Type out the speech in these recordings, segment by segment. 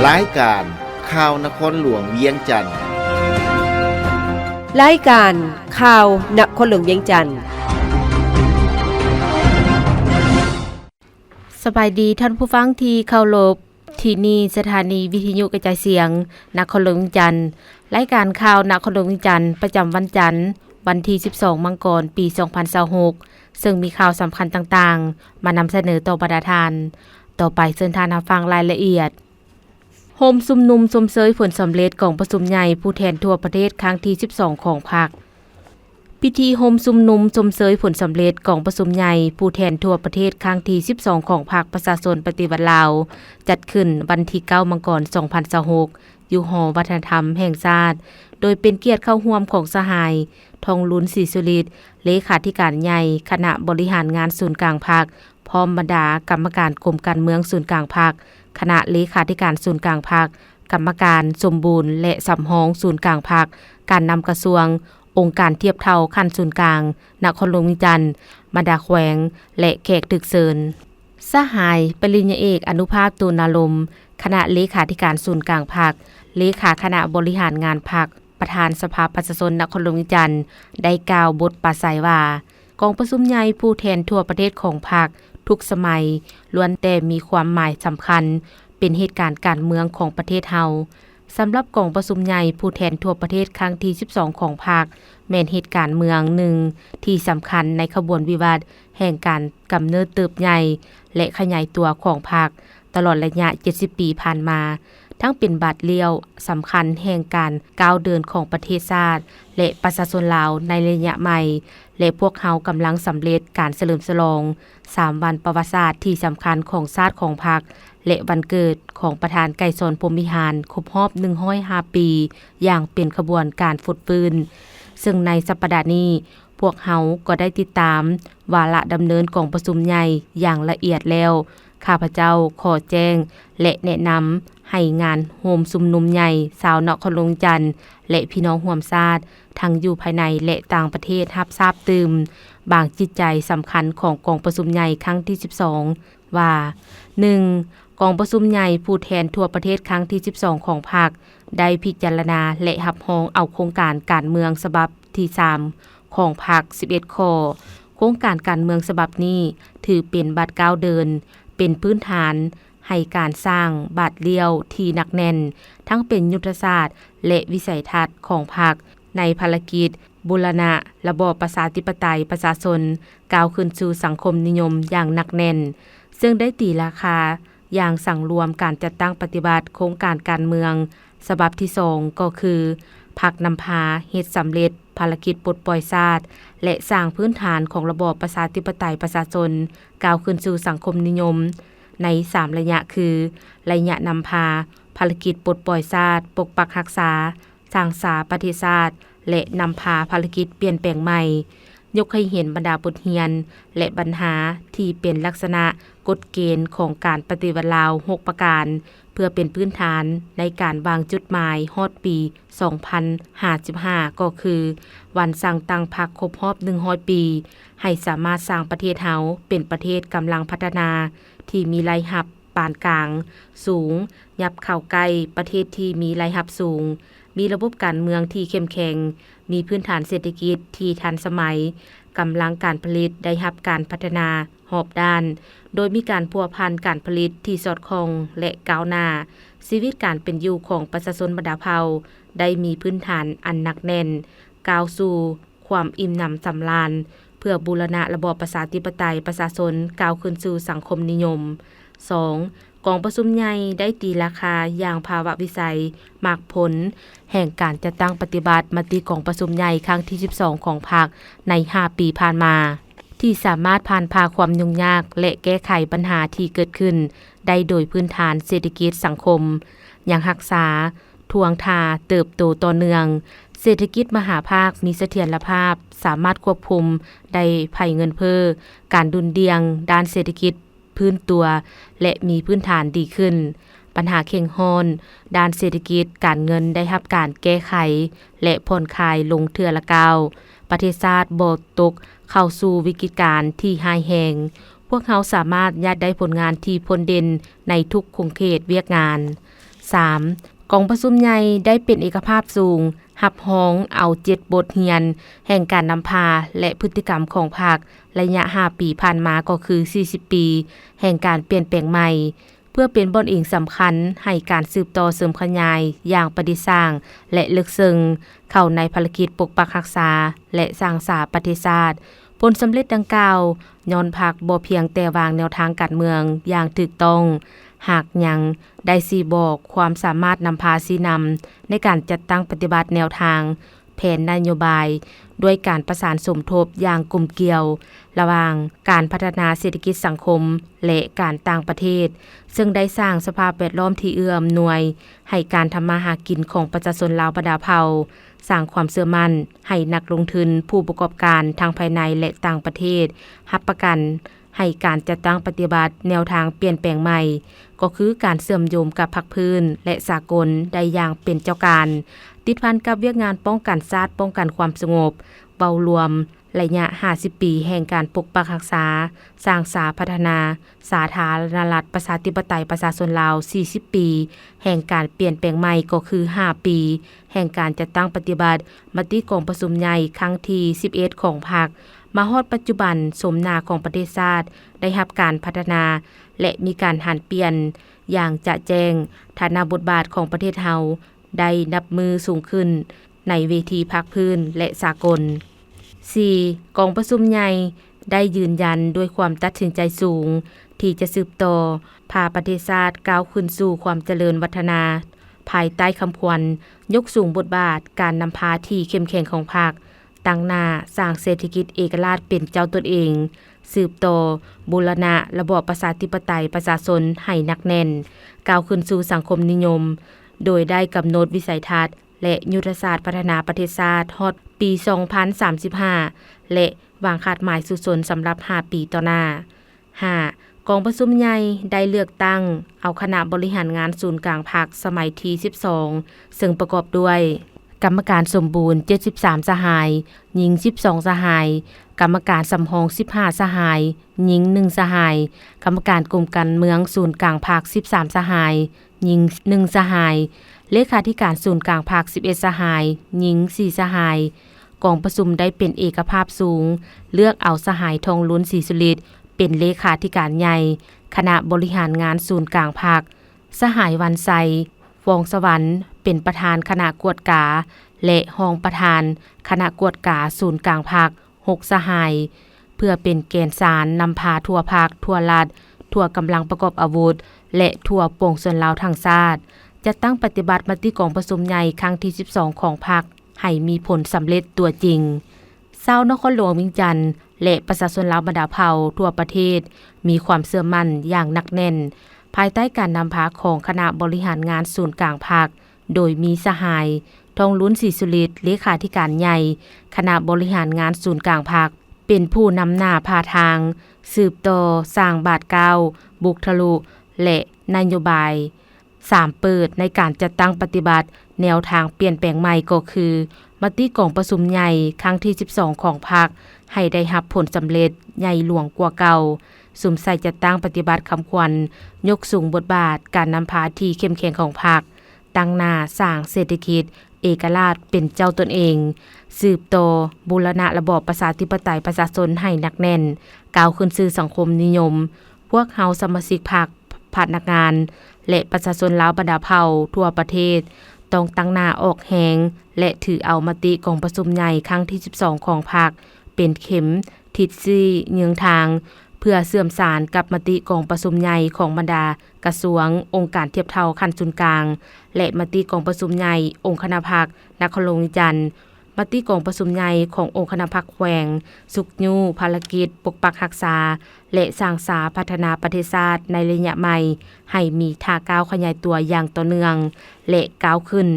ລາຍການຂ່າວນະຄອນຫຼວງວຽງຈັນ. ລາຍການຂ່າວນະຄອນຫຼວງວຽງຈັນ. ສະບາຍດີທ່ານຜູ້ຟັງທີ່ເຄົາລົບ, ທີ່ນີ້ສະຖານີວິທະຍຸກະຈາຍສຽງນະຄອນຫຼວງວຽງຈັນ. ລາຍການຂ່າວນະຄອນຫຼວງວຽງຈັນປະຈຳວັນຈັນ, ວັນທີສິບສອງ ມັງກອນ ປີສອງພັນຊາວຫົກ ເຊິ່ງມີຂ່າວສຳຄັນຕ່າງໆ ມານຳສະເໜີຕໍ່ບັນດາທ່ານ. ຕໍ່ໄປເຊີນທ່ານຮັບຟັງລາຍລະອຽດ. ໂຮມຊຸມນຸມຊົມເຊີຍຜົນສຳເລັດກອງປະຊຸມໃຫຍ່ຜູ້ແທນທົ່ວປະເທດຄັ້ງທີສິບສອງຂອງພັກ. ພິທີໂຮມຊຸມນຸມຊົມເຊີຍຜົນສຳເລັດກອງປະຊຸມໃຫຍ່ຜູ້ແທນທົ່ວປະເທດຄັ້ງທີສິບສອງຂອງພັກປະຊາຊົນປະຕິວັດລາວ ຈັດຂຶ້ນວັນທີເກົ້າ ມັງກອນ ສອງພັນຊາວຫົກ ຢູ່ຫໍວັດທະນະທຳແຫ່ງຊາດ, ໂດຍເປັນກຽດເຂົ້າຮ່ວມຂອງສະຫາຍ ທອງລຸນ ສີສຸລິດ ເລຂາທິການໃຫຍ່ຄະນະບໍລິຫານງານສູນກາງພັກ, ພ້ອມບັນດາກຳມະການກົມການເມືອງສູນກາງພັກ, ຄະນະເລຂາທິການສູນກາງພັກ, ກຳມະການສົມບູນ ແລະ ສຳຮອງສູນກາງພັກ, ການນຳກະຊວງ, ອົງການທຽບເທົ່າຂັ້ນສູນກາງນະຄອນຫຼວງວຽງຈັນ, ບັນດາແຂວງ ແລະ ແຂກຖືກເຊີນ. ສະຫາຍ ປະລິນຍາເອກ ອະນຸພາບ ຕູນາລົມ ຄະນະເລຂາທິການສູນກາງພັກ, ເລຂາຄະນະບໍລິຫານງານພັກ, ປະທານສະພາປະຊາຊົນນະຄອນຫຼວງວຽງຈັນ ໄດ້ກ່າວບົດປາໄສວ່າ, ກອງປະຊຸມໃຫຍ່ຜູ້ແທນທົ່ວປະເທດຂອງພັກທຸກສະໄໝ ລ້ວນແຕ່ມີຄວາມໝາຍສຳຄັນ ເປັນເຫດການການເມືອງຂອງປະເທດເຮົາ. ສຳລັບກອງປະຊຸມໃຫຍ່ຜູ້ແທນທົ່ວປະເທດຄັ້ງທີສິບສອງຂອງພັກ ແມ່ນເຫດການເມືອງໜຶ່ງທີ່ສຳຄັນໃນຂະບວນວິວັດແຫ່ງການກຳເນີບເຕີບໃຫຍ່ ແລະ ຂະຫຍາຍຕົວຂອງພັກຕະຫຼອດໄລຍະເຈັດສິບປີຜ່ານມາ, ທັງເປັນບາດລ້ຽວສຳຄັນແຫ່ງການກ້າວເດີນຂອງປະເທດຊາດ ແລະ ປະຊາຊົນລາວໃນໄລຍະໃໝ່ ແລະ ພວກເຮົາກຳລັງສຳເລັດການສະເຫຼີມສະຫຼອງສາມວັນປະຫວັດສາດທີ່ສຳຄັນຂອງຊາດຂອງພັກ ແລະ ວັນເກີດຂອງປະທານໄກສອນ ພົມວິຫານ ຄົບຮອບໜຶ່ງຮ້ອຍຫ້າປີ ຢ່າງເປັນຂະບວນການຟົດຟື້ນ. ເຊິ່ງໃນສັບປະດານີ້ ພວກເຮົາກໍໄດ້ຕິດຕາມວາລະດຳເນີນກອງປະຊຸມໃຫຍ່ຢ່າງລະອຽດແລ້ວ, ຂ້າພະເຈົ້າຂໍແຈ້ງ ແລະ ແນະນຳໃຫ້ງານໂຮມຊຸມນຸມໃຫຍ່ຊາວນະຄອນຫຼວງວຽງຈັນ ແລະ ພີ່ນ້ອງຮ່ວມຊາດ ທັງຢູ່ພາຍໃນ ແລະ ຕ່າງປະເທດ ຮັບຊາບຕື່ມບາງຈິດໃຈສຳຄັນຂອງກອງປະຊຸມໃຫຍ່ຄັ້ງທີສິບສອງ ວ່າ, ໜຶ່ງ ກອງປະຊຸມໃຫຍ່ຜູ້ແທນທົ່ວປະເທດຄັ້ງທີສິບສອງຂອງພັກ ໄດ້ພິຈາລະນາ ແລະ ຮັບຮອງເອົາໂຄງການການເມືອງສະບັບທີສາມຂອງພັກສິບເອັດຂໍ້. ໂຄງການການເມືອງສະບັບນີ້ຖືເປັນບາດກ້າວເດີນ, ເປັນພື້ນຖານໃຫ້ການສ້າງບາດລ້ຽວທີ່ໜັກແໜ້ນ, ທັງເປັນຍຸດທະສາດ ແລະ ວິໄສທັດຂອງພັກ ໃນພາລະກິດບູລະນະລະບອບປະຊາທິປະໄຕປະຊາຊົນ ກ້າວຂຶ້ນສູ່ສັງຄົມນິຍົມຢ່າງໜັກແໜ້ນ, ເຊິ່ງໄດ້ຕີລາຄາຢ່າງສັງລວມການຈັດຕັ້ງປະຕິບັດໂຄງການການເມືອງສະບັບທີສອງ ກໍຄື ພັກນຳພາເຮັດສຳເລັດພາລະກິດປົດປ່ອຍຊາດ ແລະ ສ້າງພື້ນຖານຂອງລະບອບປະຊາທິປະໄຕປະຊາຊົນ ກ້າວຂຶ້ນສູ່ສັງຄົມນິຍົມ ໃນສາມໄລຍະຄື ໄລຍະນຳພາ, ພາລະກິດປົດປ່ອຍຊາດ, ປົກປັກຮັກສາ, ສ້າງສາປະເທດຊາດ ແລະ ນຳພາພາລະກິດປ່ຽນແປງໃໝ່, ຍົກໃຫ້ເຫັນບັນດາບົດຮຽນ ແລະ ບັນຫາທີ່ເປັນລັກສະນະກົດເກນຂອງການປະຕິວັດລາວຫົກປະການ ເພື່ອເປັນພື້ນຖານໃນການວາງຈຸດໝາຍຮອດປີສອງພັນຫ້າສິບຫ້າ ກໍຄື ວັນສ້າງຕັ້ງພັກຄົບຮອບໜຶ່ງຮ້ອຍປີ, ໃຫ້ສາມາດສ້າງປະເທດເຮົາເປັນປະເທດກຳລັງພັດທະນາ ທີ່ມີລາຍຮັບປານກາງສູງ, ຫຍັບເຂົ້າໃກ້ປະເທດທີ່ມີລາຍຮັບສູງ, ມີລະບົບການເມືອງທີ່ເຂັ້ມແຂງ, ມີພື້ນຖານເສດຖະກິດທີ່ທັນສະໄໝ, ກຳລັງການຜະລິດໄດ້ຮັບການພັດທະນາຮອບດ້ານ, ໂດຍມີການພົວພັນການຜະລິດທີ່ສອດຄ່ອງ ແລະ ກ້າວໜ້າ, ຊີວິດການເປັນຢູ່ຂອງປະຊາຊົນບັນດາເຜົ່າໄດ້ມີພື້ນຖານອັນໜັກແໜ້ນ, ກ້າວສູ່ ຄວາມອີ່ມໜຳສຳລານ ເພື່ອບູລະນະລະບອບປະຊາທິປະໄຕປະຊາຊົນ ກ້າວຂຶ້ນສູ່ສັງຄົມນິຍົມ. ສອງ, ກອງປະຊຸມໃຫຍ່ໄດ້ຕີລາຄາຢ່າງພາວະວິໄສ ໝາກຜົນແຫ່ງການຈັດຕັ້ງປະຕິບັດມະຕິກອງປະຊຸມໃຫຍ່ຄັ້ງທີສິບສອງຂອງພັກໃນຫ້າປີຜ່ານມາ ທີ່ສາມາດຜ່ານຜ່າຄວາມຫຍຸ້ງຍາກ ແລະ ແກ້ໄຂບັນຫາທີ່ເກີດຂຶ້ນໄດ້ໂດຍພື້ນຖານເສດຖະກິດສັງຄົມ ຍັງຮັກສາ ທ່ວງທ່າເຕີບໂຕຕໍ່ເນື່ອງ, ເສດຖະກິດມະຫາພາກມີສະຖຽນລະພາບ, ສາມາດຄວບຄຸມໄດ້ໄພເງິນເຟີ້, ການດຸ່ນດ່ຽງດ້ານເສດຖະກິດພື້ນຕົວ ແລະ ມີພື້ນຖານດີຂຶ້ນ. ບັນຫາເຄັ່ງຮ້ອນດ້ານເສດຖະກິດ, ການເງິນໄດ້ຮັບການແກ້ໄຂ ແລະ ຜ່ອນຄາຍລົງເທື່ອລະກ້າວ. ປະເທດຊາດບໍ່ຕົກເຂົ້າສູ່ວິກິດການທີ່ຮ້າຍແຮງ. ພວກເຮົາສາມາດຍາດໄດ້ຜົນງານທີ່ພົ້ນເດັ່ນໃນທຸກຂົງເຂດວຽກງານ. ສາມ, ກອງປະຊຸມໃຫຍ່ໄດ້ເປັນເອກະພາບສູງ, ຮັບຮອງເອົາເຈັດບົດຮຽນແຫ່ງການນຳພາ ແລະ ພຶດຕິກຳຂອງພັກໄລຍະຫ້າປີຜ່ານມາ ກໍຄືສີ່ສິບປີແຫ່ງການປ່ຽນແປງໃໝ່, ເພື່ອເປັນບ່ອນອີງສຳຄັນໃຫ້ການສືບຕໍ່ເສີມຂະຫຍາຍຢ່າງປະດິດສ້າງ ແລະ ເລິກເຊິ່ງເຂົ້າໃນພາລະກິດປົກປັກຮັກສາ ແລະ ສ້າງສາປະເທດຊາດ. ຜົນສຳເລັດດັ່ງກ່າວ ຍ້ອນພັກບໍ່ພຽງແຕ່ວາງແນວທາງການເມືອງຢ່າງຖືກຕ້ອງ, ຫາກຍັງໄດ້ຊີ້ບອກຄວາມສາມາດນຳພາຊີ້ນຳໃນການຈັດຕັ້ງປະຕິບັດແນວທາງ ແຜນນະໂຍບາຍ ດ້ວຍການປະສານສົມທົບຢ່າງກົມກ່ຽວລະຫວ່າງການພັດທະນາເສດຖະກິດສັງຄົມ ແລະ ການຕ່າງປະເທດ, ເຊິ່ງໄດ້ສ້າງສະພາບແວດລ້ອມທີ່ເອື້ອອຳນວຍໃຫ້ການທຳມາຫາກິນຂອງປະຊາຊົນລາວບັນດາເຜົ່າ, ສ້າງຄວາມເຊື່ອໝັ້ນໃຫ້ນັກລົງທຶນ, ຜູ້ປະກອບການທັງພາຍໃນ ແລະ ຕ່າງປະເທດ ຮັບປະກັນ ໃຫ້ການຈັດຕັ້ງປະຕິບັດແນວທາງປ່ຽນແປງໃໝ່ ກໍຄືການເຊື່ອມໂຍງກັບພາກພື້ນ ແລະ ສາກົນໄດ້ຢ່າງເປັນເຈົ້າການ, ຕິດພັນກັບວຽກງານປ້ອງກັນຊາດ, ປ້ອງກັນຄວາມສະຫງົບ. ເວົ້າລວມ, ໄລຍະຫ້າສິບປີແຫ່ງການປົກປັກຮັກສາ, ສ້າງສາ, ພັດທະນາສາທາລະນະລັດ ປະຊາທິປະໄຕ ປະຊາຊົນລາວ ສີ່ສິບປີແຫ່ງການປ່ຽນແປງໃໝ່ ກໍຄືຫ້າປີແຫ່ງການຈັດຕັ້ງປະຕິບັດມະຕິກອງປະຊຸມໃຫຍ່ຄັ້ງທີສິບເອັດຂອງພັກ. ມາຮອດປັດຈຸບັນ, ໂສມໜ້າຂອງປະເທດຊາດໄດ້ຮັບການພັດທະນາ ແລະ ມີການຫັນປ່ຽນຢ່າງຈະແຈ້ງ, ຖານະບົດບາດຂອງປະເທດເຮົາໄດ້ນັບມື້ສູງຂຶ້ນໃນເວທີພາກພື້ນ ແລະ ສາກົນ. ສີ່, ກອງປະຊຸມໃຫຍ່ໄດ້ຢືນຢັນດ້ວຍຄວາມຕັດສິນໃຈສູງ ທີ່ຈະສືບຕໍ່ພາປະເທດຊາດກ້າວຂຶ້ນສູ່ຄວາມຈະເລີນວັດທະນາ ພາຍໃຕ້ຄຳຂວັນ ຍົກສູງບົດບາດການນຳພາທີ່ເຂັ້ມແຂງຂອງພັກ, ຕັ້ງໜ້າສ້າງເສດຖະກິດເອກະລາດເປັນເຈົ້າຕົນເອງ, ສືບຕໍ່ບູລະນະລະບອບປະຊາທິປະໄຕປະຊາຊົນໃຫ້ໜັກແໜ້ນ, ກ້າວຂຶ້ນສູ່ສັງຄົມນິຍົມ, ໂດຍໄດ້ກຳນົດວິໄສທັດ ແລະ ຍຸດທະສາດພັດທະນາປະເທດຊາດຮອດປີສອງພັນສາມສິບຫ້າ ແລະ ວາງຄາດໝາຍສູ້ຊົນສຳລັບຫ້າປີຕໍ່ໜ້າ. ຫ້າ, ກອງປະຊຸມໃຫຍ່ໄດ້ເລືອກຕັ້ງເອົາຄະນະບໍລິຫານງານສູນກາງພັກສະໄໝທີສິບສອງ ເຊິ່ງປະກອບດ້ວຍ ກຳມະການສົມບູນເຈັດສິບສາມສະຫາຍ, ຍິງສິບສອງສະຫາຍ, ກຳມະການສຳຮອງສິບຫ້າສະຫາຍ, ຍິງໜຶ່ງສະຫາຍ, ກຳມະການກົມການເມືອງສູນກາງພັກສິບສາມສະຫາຍ, ຍິງໜຶ່ງສະຫາຍ, ເລຂາທິການສູນກາງພັກສິບເອັດສະຫາຍ, ຍິງສີ່ສະຫາຍ. ກອງປະຊຸມໄດ້ເປັນເອກະພາບສູງ ເລືອກເອົາສະຫາຍ ທອງລຸນ ສີສຸລິດ ເປັນເລຂາທິການໃຫຍ່ຄະນະບໍລິຫານງານສູນກາງພັກ, ສະຫາຍ ວັນໄຊ ຟອງສະຫວັນ ເປັນປະທານຄະນະກວດກາ ແລະ ຮອງປະທານຄະນະກວດກາສູນກາງພັກ ຫົກສະຫາຍ, ເພື່ອເປັນແກນສານນຳພາທົ່ວພັກ, ທົ່ວລັດ, ທົ່ວກຳລັງປະກອບອາວຸດ ແລະ ທົ່ວປວງຊົນລາວທັງຊາດ, ຈັດຕັ້ງປະຕິບັດມະຕິກອງປະຊຸມໃຫຍ່ຄັ້ງທີສິບສອງຂອງພັກ ໃຫ້ມີຜົນສຳເລັດຕົວຈິງ. ຊາວນະຄອນຫຼວງວຽງຈັນ ແລະ ປະຊາຊົນລາວບັນດາເຜົ່າທົ່ວປະເທດ ມີຄວາມເຊື່ອໝັ້ນຢ່າງໜັກແໜ້ນ ພາຍໃຕ້ການນຳພາຂອງຄະນະບໍລິຫານງານສູນກາງພັກ, ໂດຍມີສະຫາຍ ທອງລຸນ ສີສຸລິດ ເລຂາທິການໃຫຍ່ຄະນະບໍລິຫານງານສູນກາງພັກ ເປັນຜູ້ນຳໜ້າພາທາງ, ສືບຕໍ່ສ້າງບາດກ້າວ, ບຸກທະລຸ ແລະ ນະໂຍບາຍ ສາມເປີດໃນການຈັດຕັ້ງປະຕິບັດແນວທາງປ່ຽນແປງໃໝ່ ກໍຄື ມະຕິກອງປະຊຸມໃຫຍ່ຄັ້ງທີສິບສອງຂອງພັກ ໃຫ້ໄດ້ຮັບຜົນສຳເລັດໃຫຍ່ຫຼວງກວ່າເກົ່າ, ສຸມໃສ່ຈັດຕັ້ງປະຕິບັດຄຳຂວັນ ຍົກສູງບົດບາດການນຳພາທີ່ເຂັ້ມແຂງຂອງພັກ, ຕັ້ງໜ້າສ້າງເສດຖະກິດເອກະລາດເປັນເຈົ້າຕົນເອງ, ສືບຕໍ່ບູລະນະລະບອບປະຊາທິປະໄຕປະຊາຊົນໃຫ້ໜັກແໜ້ນ, ກ້າວຂຶ້ນສູ່ສັງຄົມນິຍົມ. ພວກເຮົາສະມາຊິກພັກ, ພະນັກງານ ແລະ ປະຊາຊົນລາວບັນດາເຜົ່າທົ່ວປະເທດ ຕ້ອງຕັ້ງໜ້າອອກແຮງ ແລະ ຖືເອົາມະຕິກອງປະຊຸມໃຫຍ່ຄັ້ງທີສິບສອງຂອງພັກ ເປັນເຂັມທິດຊີ້ເຍືອງທາງ ເພື່ອເຊື່ອມສານກັບມະຕິກອງປະຊຸມໃຫຍ່ຂອງບັນດາກະຊວງ, ອົງການທຽບເທົ່າຂັ້ນສູນກາງ ແລະ ມະຕິກອງປະຊຸມໃຫຍ່ອົງຄະນະພັກນະຄອນຫຼວງວຽງຈັນ, ມະຕິກອງປະຊຸມໃຫຍ່ຂອງອົງຄະນະພັກແຂວງ, ຊຸກຍູ້ພາລະກິດປົກປັກຮັກສາ ແລະ ສ້າງສາພັດທະນາປະເທດຊາດໃນໄລຍະໃໝ່ ໃຫ້ມີທ່າກ້າວຂະຫຍາຍຕົວຢ່າງຕໍ່ເນື່ອງ ແລະ ກ້າວຂຶ້ນ,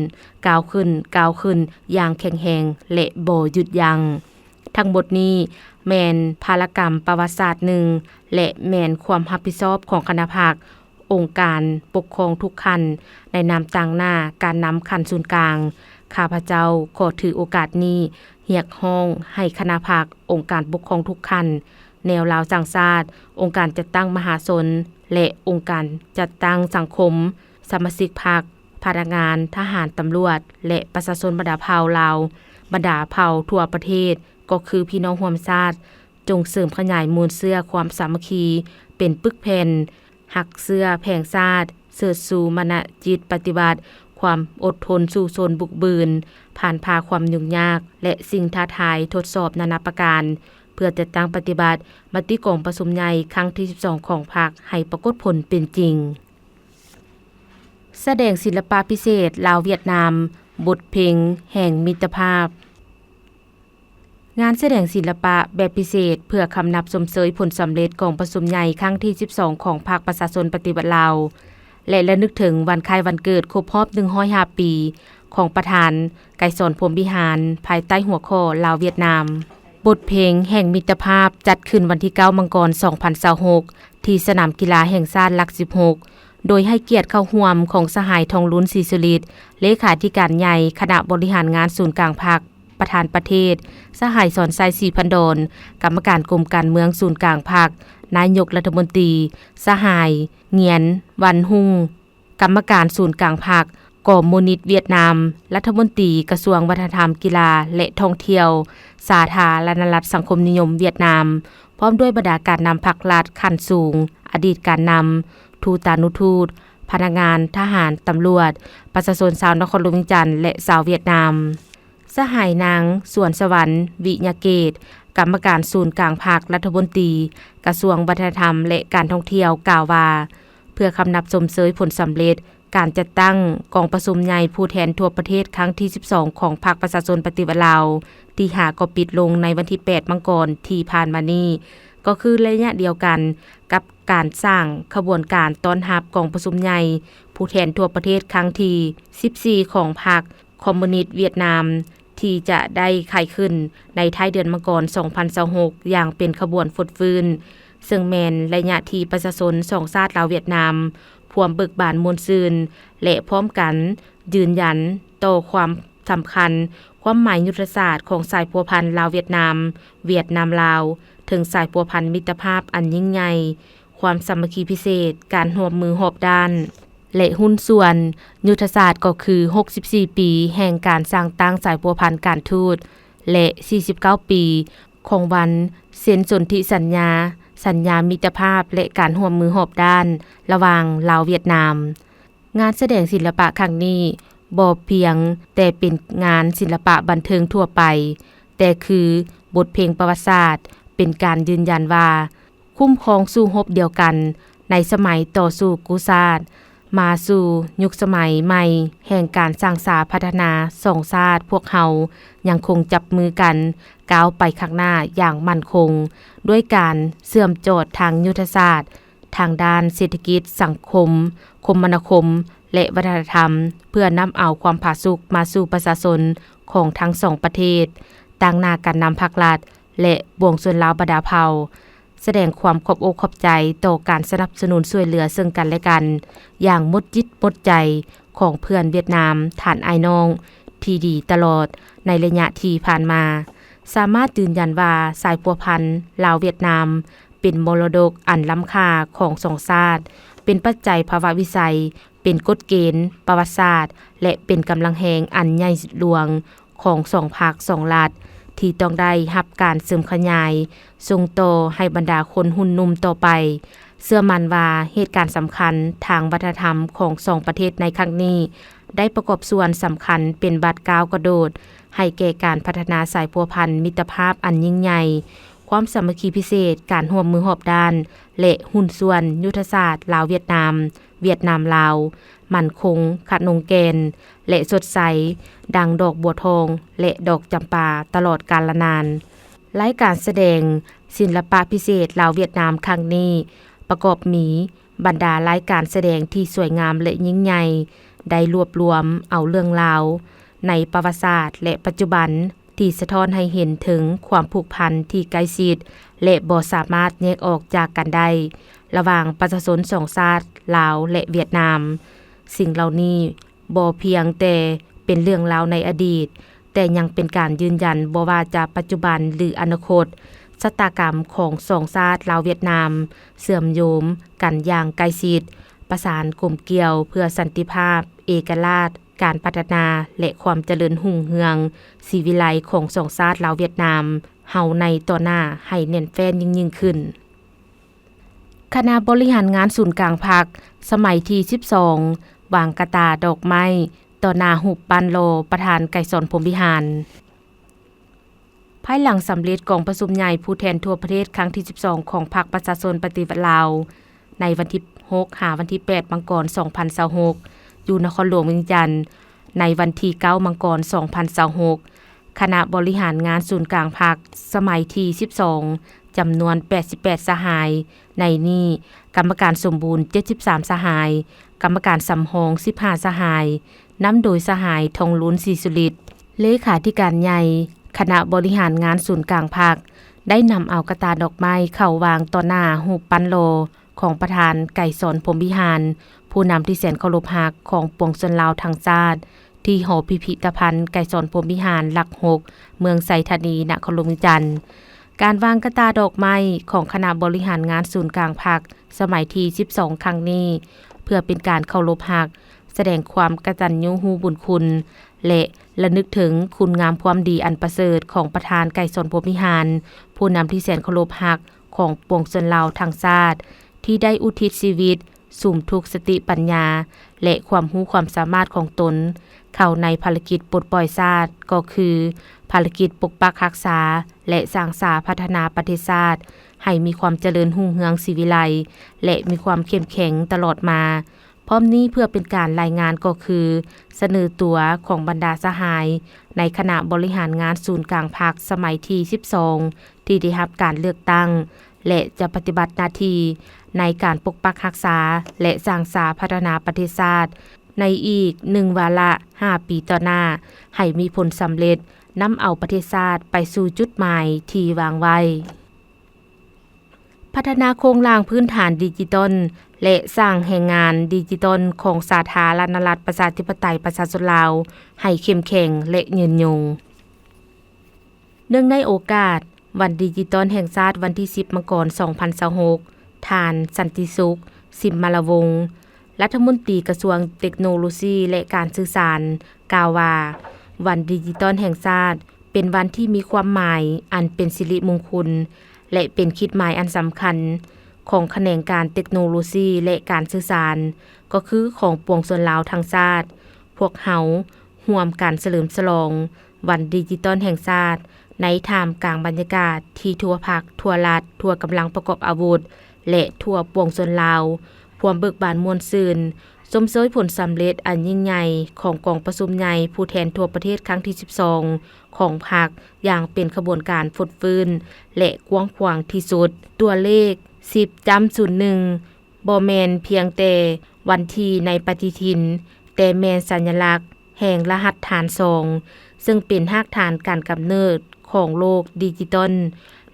ກ້າວຂຶ້ນ, ກ້າວຂຶ້ນຢ່າງແຂງແຮງ ແລະ ບໍ່ຢຸດຢັ້ງ. ທັງໝົດນີ້ແມ່ນພາລະກຳປະຫວັດສາດໜຶ່ງ ແລະ ແມ່ນຄວາມຮັບຜິດຊອບຂອງຄະນະພັກ, ອົງການປົກຄອງທຸກຂັ້ນ ໃນນາມຕາງໜ້າການນຳຂັ້ນສູນກາງ, ຂ້າພະເຈົ້າຂໍຖືໂອກາດນີ້ຮຽກຮ້ອງໃຫ້ຄະນະພັກ, ອົງການປົກຄອງທຸກຂັ້ນ, ແນວລາວສ້າງຊາດ, ອົງການຈັດຕັ້ງມະຫາຊົນ ແລະ ອົງການຈັດຕັ້ງສັງຄົມ, ສະມາຊິກພັກ, ພະນັກງານ, ທະຫານ, ຕຳຫຼວດ ແລະ ປະຊາຊົນບັນດາເຜົ່າລາວ, ບັນດາເຜົ່າທົ່ວປະເທດ ກໍຄືພີ່ນ້ອງຮ່ວມຊາດ, ຈົ່ງເສີມຂະຫຍາຍມູນເຊື້ອຄວາມສາມັກຄີເປັນປຶກແຜ່ນ, ຮັກເຊື້ອແພງຊາດ, ເຊີດຊູມານະຈິດປະຕິວັດ, ຄວາມອົດທົນສູ້ຊົນບຸກບືນ, ຜ່ານຜ່າຄວາມຫຍຸ້ງຍາກ ແລະ ສິ່ງທ້າທາຍທົດສອບນານາປະການ ເພື່ອຈັດຕັ້ງປະຕິບັດມະຕິກອງປະຊຸມໃຫຍ່ຄັ້ງທີສິບສອງຂອງພັກໃຫ້ປາກົດຜົນເປັນຈິງ. ສະແດງສິລະປະພິເສດລາວຫວຽດນາມ, ບົດເພງແຫ່ງມິດຕະພາບ. ງານສະແດງສິລະປະແບບພິເສດເພື່ອຄຳນັບຊົມເຊີຍຜົນສຳເລັດກອງປະຊຸມໃຫຍ່ຄັ້ງທີສິບສອງຂອງພັກປະຊາຊົນປະຕິວັດລາວ ແລະ ລະນຶກເຖິງວັນຄ້າຍວັນເກີດຄົບຮອບໜຶ່ງຮ້ອຍຫ້າປີຂອງປະທານໄກສອນ ພົມວິຫານ ພາຍໃຕ້ຫົວຂໍ້ລາວຫວຽດນາມ. ບົດເພງແຫ່ງມິດຕະພາບ ຈັດຂຶ້ນວັນທີເກົ້າມັງກອນ ສອງພັນຊາວຫົກ ທີ່ສະໜາມກິລາແຫ່ງຊາດຫຼັກສິບຫົກ ໂດຍໃຫ້ກຽດເຂົ້າຮ່ວມຂອງສະຫາຍ ທອງລຸນ ສີສຸລິດ ເລຂາທິການໃຫຍ່ຄະນະບໍລິຫານງານສູນກາງພັກ ປະທານປະເທດ, ສະຫາຍ ສອນໄຊ ສີພັນດອນ ກຳມະການກົມການເມືອງສູນກາງພັກ, ນາຍົກລັດຖະມົນຕີ, ສະຫາຍ ງຽນ ວັນຮຸ່ງ ກຳມະການສູນກາງພັກກອມມູນິດຫວຽດນາມ, ລັດຖະມົນຕີກະຊວງວັດທະນະທຳ, ກິລາ ແລະ ທ່ອງທ່ຽວ ສາທາລະນະລັດສັງຄົມນິຍົມຫວຽດນາມ, ພ້ອມດ້ວຍບັນດາການນຳພັກລັດຂັ້ນສູງ, ອະດີດການນຳ, ທູຕານຸທູດ, ພະນັກງານ, ທະຫານ, ຕຳຫຼວດ, ປະຊາຊົນຊາວນະຄອນຫຼວງວຽງຈັນ ແລະ ຊາວຫວຽດນາມ. ສະຫາຍນາງ ສວນສະຫວັນ ວິຍະເກດ ກຳມະການສູນກາງພັກ, ລັດຖະມົນຕີກະຊວງວັດທະນະທຳ ແລະ ການທ່ອງທ່ຽວ ກ່າວວ່າ ເພື່ອຄຳນັບຊົມເຊີຍຜົນສຳເລັດການຈັດຕັ້ງກອງປະຊຸມໃຫຍ່ຜູ້ແທນທົ່ວປະເທດຄັ້ງທີສິບສອງຂອງພັກປະຊາຊົນປະຕິວັດລາວ ທີ່ຫາກໍປິດລົງໃນວັນທີແປດມັງກອນທີ່ຜ່ານມານີ້, ກໍຄືໄລຍະດຽວກັນກັບການສ້າງຂະບວນການຕ້ອນຮັບກອງປະຊຸມໃຫຍ່ຜູ້ແທນທົ່ວປະເທດຄັ້ງທີສິບສີ່ຂອງພັກ ຄອມມູນິດຫວຽດນາມ ທີ່ຈະໄດ້ໄຂຂຶ້ນໃນທ້າຍເດືອນມັງກອນ ສອງພັນຊາວຫົກ ຢ່າງເປັນຂະບວນຟົດຟື້ນ, ເຊິ່ງແມ່ນໄລຍະທີ່ປະຊາຊົນສອງຊາດລາວຫວຽດນາມ ພວມເບີກບານມ່ວນຊື່ນ ແລະ ພ້ອມກັນຢືນຢັນຕໍ່ຄວາມສຳຄັນ, ຄວາມໝາຍຍຸດທະສາດຂອງສາຍພົວພັນລາວຫວຽດນາມ, ຫວຽດນາມລາວ, ເຖິງສາຍພົວພັນມິດຕະພາບອັນຍິ່ງໃຫຍ່, ຄວາມສາມັກຄີພິເສດ, ການຮ່ວມມືຮອບດ້ານ ແລະ ຫຸ້ນສ່ວນ. ຍຸດທະສາດກໍຄືຫົກສິບສີ່ປີແຫ່ງການສ້າງຕັ້ງສາຍພົວພັນການທູດ ແລະ ສີ່ສິບເກົ້າປີຂອງວັນເຊັນສົນທິສັນຍາ, ສັນຍາມິດຕະພາບ ແລະ ການຮ່ວມມືຮອບດ້ານລະຫວ່າງລາວຫວຽດນາມ. ງານສະແດງສິລະປະຄັ້ງນີ້ບໍ່ພຽງແຕ່ເປັນງານສິລະປະບັນເທີງທົ່ວໄປ, ແຕ່ຄືບົດເພງປະຫວັດສາດ ເປັນການຢືນຢັນວ່າ ຄຸ້ມຄອງສູ້ຮົບດຽວກັນໃນສະໄໝຕໍ່ສູ້ກູ້ຊາດ ມາສູ່ຍຸກສະໄໝໃໝ່ແຫ່ງການສ້າງສາພັດທະນາສອງຊາດ, ພວກເຮົາຍັງຄົງຈັບມືກັນກ້າວໄປຂ້າງໜ້າຢ່າງໝັ້ນຄົງ ດ້ວຍການເຊື່ອມຈອດທາງຍຸດທະສາດ, ທາງດ້ານເສດຖະກິດ, ສັງຄົມ, ຄົມມະນາຄົມ ແລະ ວັດທະນະທຳ ເພື່ອນຳເອົາຄວາມຜາສຸກມາສູ່ປະຊາຊົນຂອງທັງສອງປະເທດ, ຕາງໜ້າການນຳພັກລັດ ແລະ ປວງຊົນລາວບັນດາເຜົ່າ ສະແດງຄວາມຂອບອົກຂອບໃຈຕໍ່ການສະໜັບສະໜູນຊ່ວຍເຫຼືອເຊິ່ງກັນແລະກັນຢ່າງໝົດຈິດໝົດໃຈຂອງເພື່ອນຫວຽດນາມ, ທ່ານອ້າຍນ້ອງທີ່ດີຕະຫຼອດໃນໄລຍະທີ່ຜ່ານມາ, ສາມາດຢືນຢັນວ່າສາຍພົວພັນລາວຫວຽດນາມ ເປັນມໍລະດົກອັນລ້ຳຄ່າຂອງສອງຊາດ, ເປັນປັດໄຈພາວະວິໄສ, ເປັນກົດເກນປະຫວັດສາດ ແລະ ເປັນກຳລັງແຮງອັນໃຫຍ່ຫຼວງຂອງສອງພັກສອງລັດ ທີ່ຕ້ອງໄດ້ຮັບການເສີມຂະຫຍາຍ ສົ່ງຕໍ່ໃຫ້ບັນດາຄົນຮຸ່ນໜຸ່ມຕໍ່ໄປ. ເຊື່ອໝັ້ນວ່າເຫດການສຳຄັນທາງວັດທະນະທຳຂອງສອງປະເທດໃນຄັ້ງນີ້ ໄດ້ປະກອບສ່ວນສຳຄັນເປັນບາດກ້າວກະໂດດ ໃຫ້ແກ່ການພັດທະນາສາຍພົວພັນມິດຕະພາບອັນຍິ່ງໃຫຍ່, ຄວາມສາມັກຄີພິເສດ, ການຮ່ວມມືຮອບດ້ານ ແລະ ຫຸ້ນສ່ວນຍຸດທະສາດລາວຫວຽດນາມ, ຫວຽດນາມລາວ ໝັ້ນຄົງ, ຂະໜົງແກ່ນ ແລະ ສົດໃສ ດັ່ງດອກບົວທອງ ແລະ ດອກຈຳປາ ຕະຫຼອດການລະນານ. ລາຍການສະແດງສິລະປະພິເສດລາວຫວຽດນາມຄັ້ງນີ້ ປະກອບມີ ບັນດາລາຍການສະແດງທີ່ສວຍງາມ ແລະ ຍິ່ງໃຫຍ່ ໄດ້ລວບລວມເອົາເລື່ອງລາວໃນປະຫວັດສາດ ແລະ ປັດຈຸບັນ ທີ່ສະທ້ອນໃຫ້ເຫັນເຖິງຄວາມຜູກພັນທີ່ໃກ້ຊິດ ແລະ ບໍ່ສາມາດແຍກອອກຈາກກັນໄດ້ ລະຫວ່າງປະຊາຊົນສອງຊາດ ລາວ ແລະ ຫວຽດນາມ. ສິ່ງເຫຼົ່ານີ້ ບໍ່ພຽງແຕ່ເປັນເລື່ອງລາວໃນອະດີດ, ແຕ່ຍັງເປັນການຢືນຢັນບໍ່ວ່າຈະປັດຈຸບັນ ຫຼື ອະນາຄົດ, ຊະຕາກຳຂອງສອງຊາດລາວຫວຽດນາມເຊື່ອມໂຍງກັນຢ່າງໃກ້ຊິດ, ປະສານກົມກ່ຽວເພື່ອສັນຕິພາບ, ເອກະລາດ, ການພັດທະນາ ແລະ ຄວາມຈະເລີນຮຸ່ງເຮືອງສີວິໄລຂອງສອງຊາດລາວຫວຽດນາມເຮົາໃນຕໍ່ໜ້າໃຫ້ແໜ້ນແຟ້ນຍິ່ງໆຂຶ້ນ. ຄະນະບໍລິຫານງານສູນກາງພັກສະໄໝທີສິບສອງ ວາງກະຕ່າດອກໄມ້ຕໍ່ໜ້າຮູບປັ້ນຫຼໍ່ປະທານໄກສອນ ພົມວິຫານ. ພາຍຫຼັງສຳເລັດກອງປະຊຸມໃຫຍ່ຜູ້ແທນທົ່ວປະເທດຄັ້ງທີສິບສອງ ຂອງພັກປະຊາຊົນປະຕິວັດລາວ ໃນວັນທີຫົກ ຫາວັນທີແປດ ມັງກອນ ສອງພັນຊາວຫົກ ຢູ່ນະຄອນຫຼວງວຽງຈັນ, ໃນວັນທີເກົ້າ ມັງກອນ ສອງພັນຊາວຫົກ ຄະນະບໍລິຫານງານສູນກາງພັກສະໄໝທີສິບສອງ ຈຳນວນແປດສິບແປດສະຫາຍ, ໃນນີ້ກຳມະການສົມບູນເຈັດສິບສາມສະຫາຍ, ກຳມະການສຳຮອງສິບຫ້າສະຫາຍ, ນຳໂດຍສະຫາຍ ທອງລຸນ ສີສຸລິດ ເລຂາທິການໃຫຍ່ຄະນະບໍລິຫານງານສູນກາງພັກ ໄດ້ນຳເອົາກະຕ່າດອກໄມ້ເຂົ້າວາງຕໍ່ໜ້າຮູບປັ້ນຫຼໍ່ຂອງປະທານໄກສອນ ພົມວິຫານ, ຜູ້ນຳທີ່ແສນເຄົາລົບຮັກຂອງປວງຊົນລາວທັງຊາດ ທີ່ຫໍພິພິທະພັນໄກສອນ ພົມວິຫານ ຫຼັກຫົກ ເມືອງໄຊທານີ ນະຄອນຫຼວງວຽງຈັນ. ການວາງກະຕ່າດອກໄມ້ຂອງຄະນະບໍລິຫານງານສູນກາງພັກສະໄໝທີສິບສອງ ຄັ້ງນີ້ ເພື່ອເປັນການເຄົາລົບຮັກ, ສະແດງຄວາມກະຕັນຍູຮູ້ບຸນຄຸນ ແລະ ລະນຶກເຖິງຄຸນງາມຄວາມດີອັນປະເສີດຂອງປະທານໄກສອນ ພົມວິຫານ, ຜູ້ນຳທີ່ແສນເຄົາລົບຮັກຂອງປວງຊົນລາວທັງຊາດ ທີ່ໄດ້ອຸທິດຊີວິດ, ສຸມທຸກສະຕິປັນຍາ ແລະ ຄວາມຮູ້ຄວາມສາມາດຂອງຕົນ ເຂົ້າໃນພາລະກິດປົດປ່ອຍຊາດ ກໍຄື ພາລະກິດປົກປັກຮັກສາ ແລະ ສ້າງສາພັດທະນາປະເທດຊາດ ໃຫ້ມີຄວາມຈະເລີນຮຸ່ງເຮືອງສີວິໄລ ແລະ ມີຄວາມເຂັ້ມແຂງຕະຫຼອດມາ. ພ້ອມນີ້ເພື່ອເປັນການລາຍງານກໍຄື ສະເໜີຕົວຂອງບັນດາສະຫາຍໃນຄະນະບໍລິຫານງານສູນກາງພັກສະໄໝທີສິບສອງ ທີ່ໄດ້ຮັບການເລືອກຕັ້ງ ແລະ ຈະປະຕິບັດໜ້າທີ່ໃນການປົກປັກຮັກສາ ແລະ ສ້າງສາພັດທະນາປະເທດຊາດ ໃນອີກໜຶ່ງວາລະຫ້າປີຕໍ່ໜ້າ ໃຫ້ມີຜົນສຳເລັດ, ນຳເອົາປະເທດຊາດໄປສູ່ຈຸດໝາຍທີ່ວາງໄວ້. ພັດທະນາໂຄງລ່າງພື້ນຖານດິຈິຕອນ ແລະ ສ້າງແຮງງານດິຈິຕອນຂອງສາທາລະນະລັດ ປະຊາທິປະໄຕ ປະຊາຊົນລາວ ໃຫ້ເຂັ້ມແຂງ ແລະ ຍືນຍົງ. ເນື່ອງໃນໂອກາດວັນດິຈິຕອນແຫ່ງຊາດ ວັນທີສິບ ມັງກອນ ສອງພັນຊາວຫົກ, ທ່ານ ສັນຕິສຸກ ສິມມະລະວົງ ລັດຖະມົນຕີກະຊວງເຕັກໂນໂລຊີ ແລະ ການສື່ສານ ກ່າວວ່າ ວັນດິຈິຕອນແຫ່ງຊາດ ເປັນວັນທີ່ມີຄວາມໝາຍອັນເປັນສິລິມຸງຄຸນ ແລະ ເປັນຂີດໝາຍອັນສຳຄັນຂອງຂະແໜງການເຕັກໂນໂລຊີ ແລະ ການສື່ສານ, ກໍຄືຂອງປວງຊົນລາວທັງຊາດ. ພວກເຮົາຮ່ວມກັນສະເຫຼີມສະຫຼອງ ວັນດິຈິຕອນແຫ່ງຊາດ ໃນທ່າມກາງບັນຍາກາດທີ່ທົ່ວພັກ, ທົ່ວລັດ, ທົ່ວກຳລັງປະກອບອາວຸດ ແລະ ທົ່ວປວງຊົນລາວ ພວມເບີກບານມ່ວນຊື່ນ, ຊົມເຊີຍຜົນສຳເລັດອັນຍິ່ງໃຫຍ່ຂອງກອງປະຊຸມໃຫຍ່ຜູ້ແທນທົ່ວປະເທດຄັ້ງທີສິບສອງ ຂອງພັກ ຢ່າງເປັນຂະບວນການຟົດຟື້ນ ແລະ ກວ້າງຂວາງທີ່ສຸດ. ຕົວເລກ ສິບຈ້ຳສູນໜຶ່ງ ບໍ່ແມ່ນພຽງແຕ່ວັນທີໃນປະຕິທິນ, ແຕ່ແມ່ນສັນຍະລັກແຫ່ງລະຫັດຖານສອງ ເຊິ່ງເປັນຮາກຖານການກຳເນີດຂອງໂລກດິຈິຕອນ.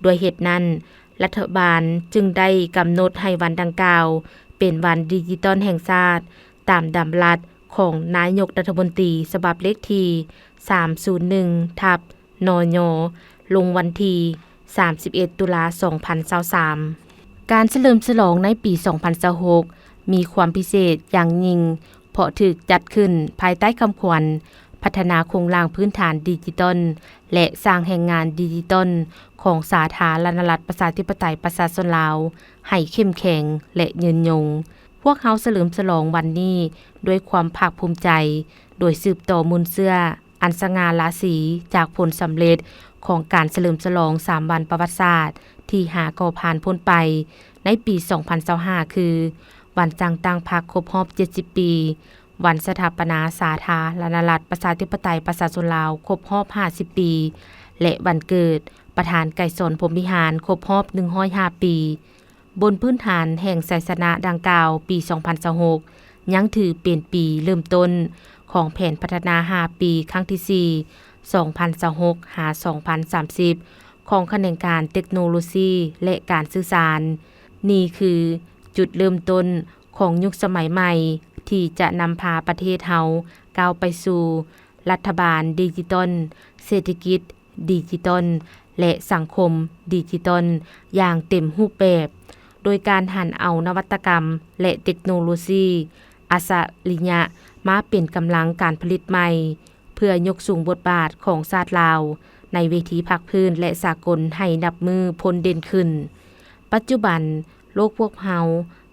ດ້ວຍເຫດນັ້ນ, ລັດຖະບານຈຶ່ງໄດ້ກຳນົດໃຫ້ວັນດັ່ງກ່າວເປັນວັນດິຈິຕອນແຫ່ງຊາດ ຕາມດຳລັດຂອງນາຍົກລັດຖະມົນຕີ ສະບັບເລກທີສາມສູນໜຶ່ງ ທັບ ນຍ ລົງວັນທີສາມສິບເອັດ ຕຸລາ ສອງພັນຊາວສາມ. ການສະເຫຼີມສະຫຼອງໃນປີສອງພັນຊາວຫົກ ມີຄວາມພິເສດຢ່າງຍິ່ງ ເພາະຖືກຈັດຂຶ້ນພາຍໃຕ້ຄຳຂວັນ ພັດທະນາໂຄງລ່າງພື້ນຖານດິຈິຕອນ ແລະ ສ້າງແຮງງານດິຈິຕອນ ຂອງສາທາລະນະລັດ ປະຊາທິປະໄຕ ປະຊາຊົນລາວ ໃຫ້ເຂັ້ມແຂງ ແລະ ຍືນຍົງ. ພວກເຮົາສະເຫຼີມສະຫຼອງວັນນີ້ດ້ວຍຄວາມພາກພູມໃຈ, ໂດຍສືບຕໍ່ມູນເຊື້ອ ອັນສະຫງ່າລາສີຈາກຜົນສຳເລັດຂອງການສະເຫຼີມສະຫຼອງສາມວັນປະຫວັດສາດທີ່ຫາກໍຜ່ານພົ້ນໄປໃນປີສອງພັນຊາວຫ້າ ຄື ວັນຈັດຕັ້ງພັກຄົບຮອບເຈັດສິບປີ, ວັນສະຖາປະນາສາທາລະນະລັດ ປະຊາທິປະໄຕ ປະຊາຊົນລາວ ຄົບຮອບຫ້າສິບປີ ແລະ ວັນເກີດປະທານໄກສອນ ພົມວິຫານ ຄົບຮອບໜຶ່ງຮ້ອຍຫ້າປີ. ບົນພື້ນຖານແຫ່ງໄຊຊະນະດັ່ງກ່າວ, ປີສອງພັນຊາວຫົກ ຍັງຖືເປັນປີເລີ່ມຕົ້ນຂອງແຜນພັດທະນາຫ້າປີຄັ້ງທີສີ່ ສອງພັນຊາວຫົກ ຫາ ສອງພັນສາມສິບ ຂອງຂະແໜງການເຕັກໂນໂລຊີ ແລະ ການສື່ສານ. ນີ້ຄືຈຸດເລີ່ມຕົ້ນຂອງຍຸກສະໄໝໃໝ່ ທີ່ຈະນຳພາປະເທດເຮົາກ້າວໄປສູ່ລັດຖະບານດິຈິຕອນ, ເສດຖະກິດ ດິຈິຕອນ ແລະ ສັງຄົມດິຈິຕອນຢ່າງເຕັມຮູບແບບ, ໂດຍການຫັນເອົານະວັດຕະກຳ ແລະ ເຕັກໂນໂລຊີ ອັດສະລິຍະ ມາເປັນກຳລັງການຜະລິດໃໝ່ ເພື່ອຍົກສູງບົດບາດຂອງຊາດລາວ ໃນເວທີພາກພື້ນ ແລະ ສາກົນໃຫ້ນັບມື້ພົ້ນເດັ່ນຂຶ້ນ. ປັດຈຸບັນ, ໂລກພວກເຮົາ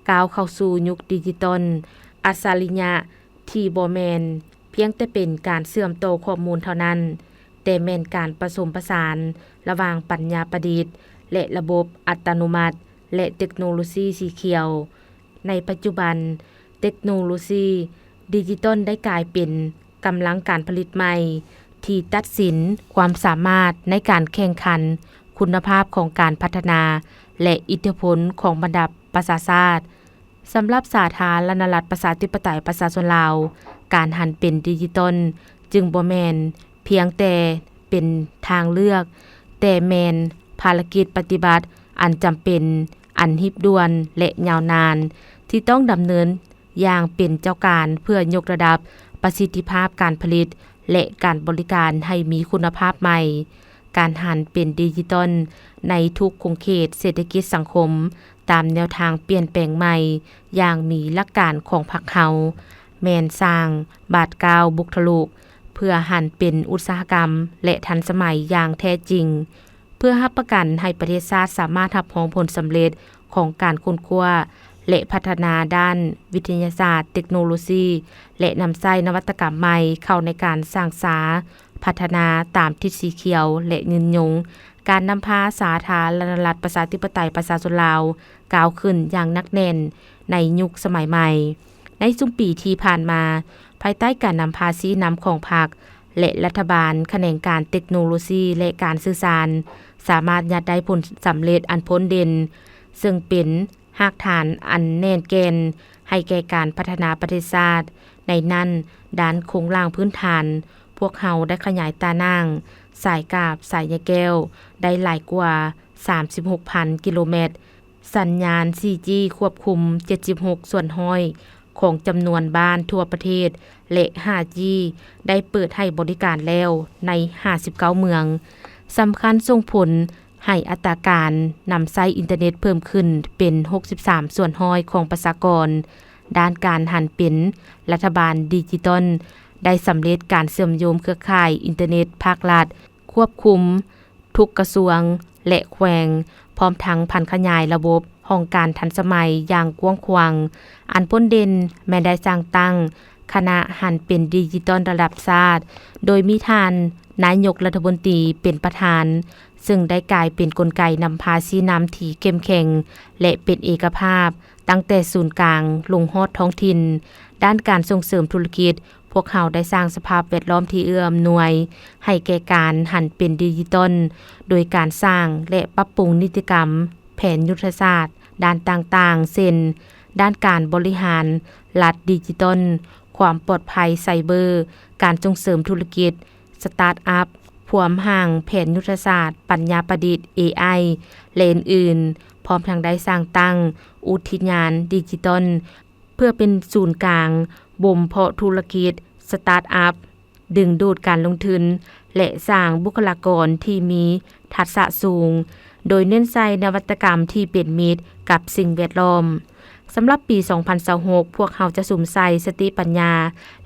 ກ້າວເຂົ້າສູ່ຍຸກດິຈິຕອນອັດສະລິຍະ ທີ່ບໍ່ແມ່ນພຽງແຕ່ເປັນການເຊື່ອມຕໍ່ຂໍ້ມູນເທົ່ານັ້ນ, ແຕ່ແມ່ນການປະສົມປະສານລະຫວ່າງປັນຍາປະດິດ ແລະ ລະບົບອັດຕະໂນມັດ ແລະ ເຕັກໂນໂລຊີສີຂຽວ. ໃນປັດຈຸບັນ, ເຕັກໂນໂລຊີດິຈິຕອນໄດ້ກາຍເປັນກຳລັງການຜະລິດໃໝ່ ທີ່ຕັດສິນຄວາມສາມາດໃນການແຂ່ງຂັນ, ຄຸນນະພາບຂອງການພັດທະນາ ແລະ ອິດທິພົນຂອງບັນດາປະຊາຊາດ. ສຳລັບສາທາລະນະລັດປະຊາທິປະໄຕປະຊາຊົນລາວ, ການຫັນເປັນດິຈິຕອນຈຶ່ງບໍ່ແມ່ນພຽງແຕ່ເປັນທາງເລືອກ, ແຕ່ແມ່ນພາລະກິດປະຕິບັດອັນຈຳເປັນ, ອັນຮີບດ່ວນ ແລະ ຍາວນານ ທີ່ຕ້ອງດຳເນີນຢ່າງເປັນເຈົ້າການ ເພື່ອຍົກລະດັບປະສິດທິພາບການຜະລິດ ແລະ ການບໍລິການໃຫ້ມີຄຸນນະພາບໃໝ່. ການຫັນເປັນດິຈິຕອນໃນທຸກຂົງເຂດເສດຖະກິດສັງຄົມ ຕາມແນວທາງປ່ຽນແປງໃໝ່ຢ່າງມີຫຼັກການຂອງພັກເຮົາ ແມ່ນສ້າງບາດກ້າວບຸກທະລຸ ເພື່ອຫັນເປັນອຸດສາຫະກຳ ແລະ ທັນສະໄໝຢ່າງແທ້ຈິງ, ເພື່ອຮັບປະກັນໃຫ້ປະເທດຊາດສາມາດຮັບຮອງຜົນສຳເລັດຂອງການຄົ້ນຄວ້າ ແລະ ພັດທະນາດ້ານວິທະຍາສາດ, ເຕັກໂນໂລຊີ ແລະ ນຳໃຊ້ນະວັດຕະກຳໃໝ່ເຂົ້າໃນການສ້າງສາ ພັດທະນາຕາມທິດສີຂຽວ ແລະ ຍືນຍົງການນຳພາສາທາລະນະລັດປະຊາທິປະໄຕປະຊາຊົນລາວ ກ້າວຂຶ້ນຢ່າງໜັກແໜ້ນໃນຍຸກສະໄໝໃໝ່. ໃນຊຸມປີທີ່ຜ່ານມາ, ພາຍໃຕ້ການນຳພາຊີ້ນຳຂອງພັກ ແລະ ລັດຖະບານ, ຂະແໜງການເຕັກໂນໂລຊີ ແລະ ການສື່ສານ ສາມາດຍາດໄດ້ຜົນສຳເລັດອັນພົ້ນເດັ່ນ, ເຊິ່ງເປັນ ຮາກຖານອັນແໜ້ນແກ່ນໃຫ້ແກ່ການພັດທະນາປະເທດຊາດ. ໃນນັ້ນ, ດ້ານໂຄງລ່າງພື້ນຖານ, ພວກເຮົາໄດ້ຂະຫຍາຍຕາໜ່າງສາຍກາບສາຍຍາແກ້ວໄດ້ຫຼາຍກວ່າສາມສິບຫົກພັນກິໂລແມັດ, ສັນຍານສີ່ຈີຄວບຄຸມເຈັດສິບຫົກສ່ວນຮ້ອຍຂອງຈຳນວນບ້ານທົ່ວປະເທດ ແລະ ຫ້າຈີໄດ້ເປີດໃຫ້ບໍລິການແລ້ວໃນຫ້າສິບເກົ້າເມືອງ. ສຳຄັນສົ່ງຜົນ ໃຫ້ອັດຕາການນຳໃຊ້ອິນເຕີເນັດເພີ່ມຂຶ້ນເປັນຫົກສິບສາມສ່ວນຮ້ອຍຂອງປະຊາກອນ. ດ້ານການຫັນເປັນລັດຖະບານດິຈິຕອນ ໄດ້ສຳເລັດການເຊື່ອມໂຍງເຄືອຂ່າຍອິນເຕີເນັດພາກລັດ ຄວບຄຸມທຸກກະຊວງ ແລະ ແຂວງ, ພ້ອມທັງຜັນຂະຫຍາຍລະບົບຫ້ອງການທັນສະໄໝຢ່າງກວ້າງຂວາງ. ອັນພົ້ນເດັ່ນແມ່ນໄດ້ສ້າງຕັ້ງຄະນະຫັນເປັນດິຈິຕອນລະດັບຊາດ, ໂດຍມີທ່ານນາຍົກລັດຖະມົນຕີເປັນປະທານ, ເຊິ່ງໄດ້ກາຍເປັນກົນໄກນຳພາຊີ້ນຳທີ່ເຂັ້ມແຂງ ແລະ ເປັນເອກະພາບ ຕັ້ງແຕ່ສູນກາງລົງຮອດທ້ອງຖິ່ນ. ດ້ານການສົ່ງເສີມທຸລະກິດ, ພວກເຮົາໄດ້ສ້າງສະພາບແວດລ້ອມທີ່ເອື້ອອຳນວຍໃຫ້ແກ່ການຫັນເປັນດິຈິຕອນ ໂດຍການສ້າງ ແລະ ປັບປຸງນິຕິກຳ, ແຜນຍຸດທະສາດດ້ານຕ່າງໆ ເຊັ່ນ ດ້ານການບໍລິຫານລັດດິຈິຕອນ, ຄວາມປອດໄພໄຊເບີ, ການສົ່ງເສີມທຸລະກິດ, ສະຕາດອັບ, ພວມຮ່າງແຜນຍຸດທະສາດປັນຍາປະດິດ ເອໄອ ແລະ ອື່ນໆ, ພ້ອມທັງໄດ້ສ້າງຕັ້ງອຸທິຍານດິຈິຕອນ ເພື່ອເປັນສູນກາງບົ່ມເພາະທຸລະກິດສະຕາດອັບ, ດຶງດູດການລົງທຶນ ແລະ ສ້າງບຸກຄະລາກອນທີ່ມີທັກສະສູງ, ໂດຍເນັ້ນໃສ່ນະວັດຕະກຳທີ່ເປັນມິດກັບສິ່ງແວດລ້ອມ. ສຳລັບປີສອງພັນຊາວຫົກ ພວກເຮົາຈະສຸມໃສ່ສະຕິປັນຍາ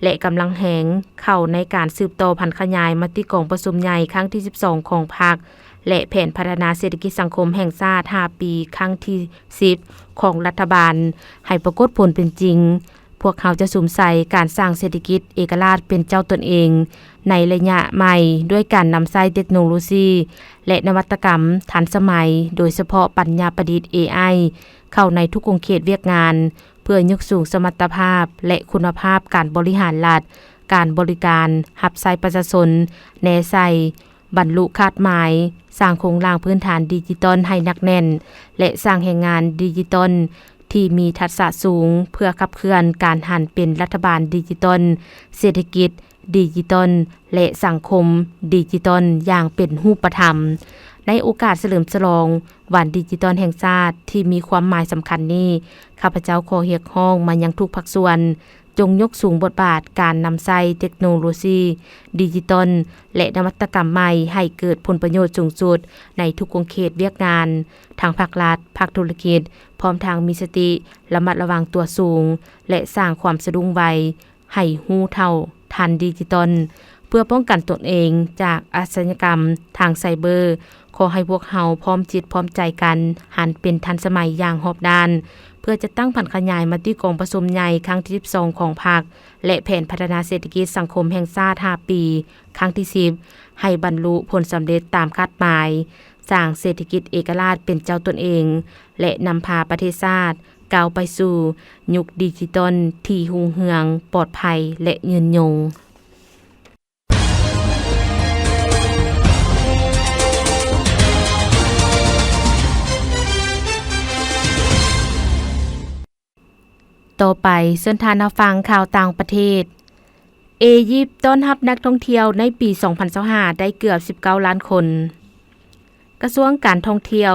ແລະ ກຳລັງແຮງເຂົ້າໃນການສືບຕໍ່ຜັນຂະຫຍາຍມະຕິກອງປະຊຸມໃຫຍ່ຄັ້ງທີສິບສອງຂອງພັກ ແລະ ແຜນພັດທະນາເສດຖະກິດສັງຄົມແຫ່ງຊາດຫ້າປີຄັ້ງທີສິບຂອງລັດຖະບານໃຫ້ປາກົດຜົນເປັນຈິງ. ພວກເຮົາຈະສຸມໃສ່ການສ້າງເສດຖະກິດເອກະລາດເປັນເຈົ້າຕົນເອງໃນໄລຍະໃໝ່ ດ້ວຍການນຳໃຊ້ເຕັກໂນໂລຊີ ແລະ ນະວັດຕະກຳທັນສະໄໝ, ໂດຍສະເພາະປັນຍາປະດິດ ເອໄອ ເຂົ້າໃນທຸກຂົງເຂດວຽກງານ ເພື່ອຍົກສູງສະມັດຕະພາບ ແລະ ຄຸນນະພາບການບໍລິຫານລັດ, ການບໍລິການຮັບໃຊ້ປະຊາຊົນ, ແນໃສ່ ບັນລຸຄາດໝາຍ ສ້າງໂຄງລ່າງພື້ນຖານດິຈິຕອນໃຫ້ໜັກແໜ້ນ ແລະ ສ້າງແຮງງານດິຈິຕອນທີ່ມີທັກສະສູງ ເພື່ອຂັບເຄື່ອນການຫັນເປັນລັດຖະບານດິຈິຕອນ, ເສດຖະກິດດິຈິຕອນ ແລະ ສັງຄົມດິຈິຕອນຢ່າງເປັນຮູບປະທຳ. ໃນ ໃນໂອກາດສະເຫຼີມສະຫຼອງວັນດິຈິຕອນແຫ່ງຊາດທີ່ມີຄວາມໝາຍສຳຄັນນີ້, ຂ້າພະເຈົ້າຂໍຮຽກຮ້ອງມາຍັງທຸກພາກສ່ວນ, ຈົ່ງຍົກສູງບົດບາດການນຳໃຊ້ເຕັກໂນໂລຊີດິຈິຕອນ ແລະ ນະວັດຕະກຳໃໝ່ໃຫ້ເກີດຜົນປະໂຫຍດສູງສຸດໃນທຸກຂົງເຂດວຽກງານ, ທັງພາກລັດ, ພາກທຸລະກິດ, ພ້ອມທັງມີສະຕິລະມັດລະວັງຕົວສູງ ແລະ ສ້າງຄວາມສະດຸ້ງໄວ ໃຫ້ຮູ້ເທົ່າທັນດິຈິຕອນ ເພື່ອປ້ອງກັນຕົນເອງຈາກອາຊະຍາກຳທາງໄຊເບີ. ຂໍໃຫ້ພວກເຮົາພ້ອມຈິດພ້ອມໃຈກັນ ຫັນເປັນທັນສະໄໝຢ່າງຮອບດ້ານ ເພື່ອຈັດຕັ້ງຜັນຂະຫຍາຍມະຕິກອງປະຊຸມໃຫຍ່ຄັ້ງທີສິບສອງຂອງພັກ ແລະ ແຜນພັດທະນາເສດຖະກິດສັງຄົມແຫ່ງຊາດຫ້າປີ ຄັ້ງທີສິບ ໃຫ້ບັນລຸຜົນສຳເລັດຕາມຄາດໝາຍ, ສ້າງເສດຖະກິດເອກະລາດເປັນເຈົ້າຕົນເອງ ແລະ ນຳພາປະເທດຊາດ ກ້າວໄປສູ່ຍຸກດິຈິຕອນທີ່ຮຸ່ງເຮືອງ, ປອດໄພ ແລະ ຍືນຍົງ. ຕໍ່ໄປ, ເຊີນທ່ານຮັບຟັງຂ່າວຕ່າງປະເທດ. ເອຢິບຕ້ອນຮັບນັກທ່ອງທ່ຽວໃນປີສອງພັນຊາວຫ້າ ໄດ້ເກືອບສິບເກົ້າລ້ານຄົນ. ກະຊວງການທ່ອງທ່ຽວ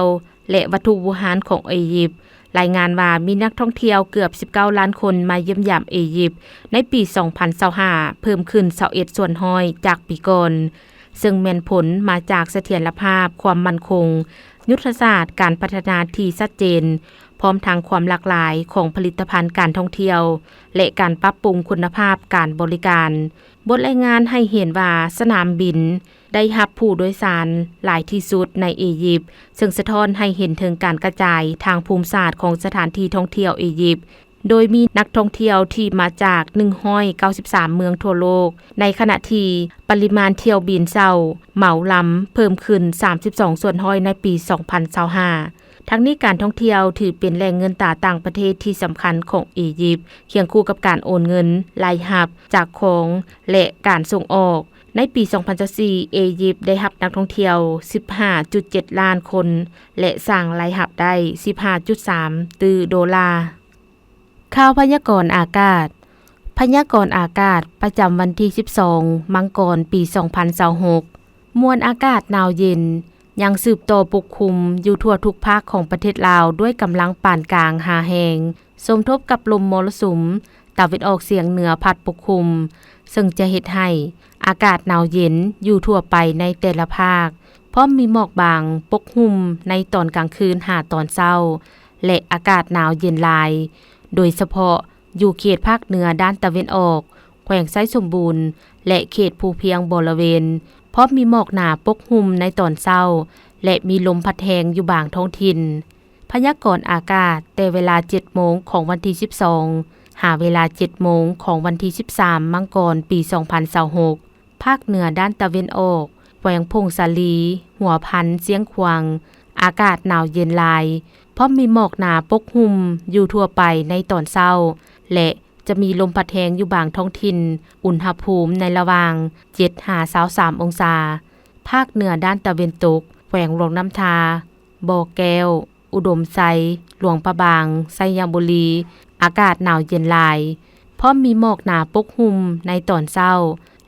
ແລະ ວັດຖຸບູຮານຂອງເອຢິບ ລາຍງານວ່າມີນັກທ່ອງທ່ຽວເກືອບສິບເກົ້າລ້ານຄົນມາຢ້ຽມຢາມເອຢິບໃນປີສອງພັນຊາວຫ້າ ເພີ່ມຂຶ້ນຊາວເອັດສ່ວນຮ້ອຍຈາກປີກ່ອນ, ເຊິ່ງແມ່ນຜົນມາຈາກສະຖຽນລະພາບ, ຄວາມໝັ້ນຄົງ, ຍຸດທະສາດການພັດທະນາທີ່ຊັດເຈນ, ພ້ອມທັງຄວາມຫຼາກຫຼາຍຂອງຜະລິດຕະພັນການທ່ອງທ່ຽວ ແລະ ການປັບປຸງຄຸນນະພາບການບໍລິການ. ບົດລາຍງານໃຫ້ເຫັນວ່າສະໜາມບິນ ໄດ້ຮັບຜູ້ໂດຍສານຫຼາຍທີ່ສຸດໃນເອຢິບ, ເຊິ່ງສະທ້ອນໃຫ້ເຫັນເຖິງການກະຈາຍທາງພູມສາດຂອງສະຖານທີ່ທ່ອງທ່ຽວເອຢິບ, ໂດຍມີນັກທ່ອງທ່ຽວທີ່ມາຈາກໜຶ່ງຮ້ອຍເກົ້າສິບສາມເມືອງທົ່ວໂລກ, ໃນຂະນະທີ່ປະລິມານຖ້ຽວບິນເຊົ່າເໝົາລຳເພີ່ມຂຶ້ນສາມສິບສອງສ່ວນຮ້ອຍໃນປີສອງພັນຊາວຫ້າ. ທັງນີ້, ການທ່ອງທ່ຽວຖືເປັນແຫຼ່ງເງິນຕາຕ່າງປະເທດທີ່ສຳຄັນຂອງເອຢິບ, ຄຽງຄູ່ກັບການໂອນເງິນ, ລາຍຮັບຈາກຂອງ ແລະ ການສົ່ງອອກ. ໃນປີສອງພັນຊາວສີ່ ເອຢິບໄດ້ຮັບນັກທ່ອງທ່ຽວສິບຫ້າຈຸດເຈັດລ້ານຄົນ ແລະ ສ້າງລາຍຮັບໄດ້ສິບຫ້າຈຸດສາມຕື້ໂດລາ. ຂ່າວພະຍາກອນອາກາດ. ພະຍາກອນອາກາດປະຈຳວັນທີສິບສອງ ມັງກອນ ປີສອງພັນຊາວຫົກ. ມວນອາກາດໜາວເຢັນຍັງສືບຕໍ່ປົກຄຸມຢູ່ທົ່ວທຸກພາກຂອງປະເທດລາວດ້ວຍກຳລັງປານກາງຫາແຮງ. ສົມທົບກັບລົມມໍລະສຸມຕາເວັນອອກສຽງເໜືອພັດປົກຄຸມ, ເຊິ່ງຈະເຮັດໃຫ້ອາກາດໜາວເຢັນຢູ່ທົ່ວໄປໃນແຕ່ລະພາກ, ພ້ອມມີໝອກບາງປົກຫຸ້ມໃນຕອນກາງຄືນຫາຕອນເຊົ້າ ແລະ ອາກາດໜາວເຢັນຫຼາຍ, ໂດຍສະເພາະຢູ່ເຂດພາກເໜືອດ້ານຕາເວັນອອກ, ແຂວງໄຊສົມບູນ ແລະ ເຂດພູພຽງບໍລະເວນ, ພ້ອມມີໝອກໜາປົກຫຸ້ມໃນຕອນເຊົ້າ ແລະ ມີລົມພັດແຮງຢູ່ບາງທ້ອງຖິ່ນ. ພະຍາກອນອາກາດແຕ່ເວລາເຈັດໂມງຂອງວັນທີສິບສອງ ຫາເວລາເຈັດໂມງຂອງວັນທີສິບສາມ ມັງກອນ ປີສອງພັນຊາວຫົກ, ພາກເໜືອດ້ານຕາເວັນອອກ, ແຂວງຜົ້ງສາລີ, ຫົວພັນ, ຊຽງຂວາງ, ອາກາດໜາວເຢັນຫຼາຍ, ພ້ອມມີໝອກໜາປົກຫຸ້ມຢູ່ທົ່ວໄປໃນຕອນເຊົ້າ ແລະ ຈະມີລົມພັດແຮງຢູ່ບາງທ້ອງຖິ່ນ, ອຸນຫະພູມໃນລະຫວ່າງເຈັດຫາຊາວສາມອົງສາ. ພາກເໜືອດ້ານຕາເວັນຕົກ, ແຂວງຫຼວງນ້ຳທາ, ບໍ່ແກ້ວ, ອຸດົມໄຊ, ຫຼວງພະບາງ, ໄຊຍະບູລີ, ອາກາດໜາວເຢັນຫຼາຍ, ພ້ອມມີໝອກໜາປົກຫຸ້ມໃນຕອນເຊົ້າ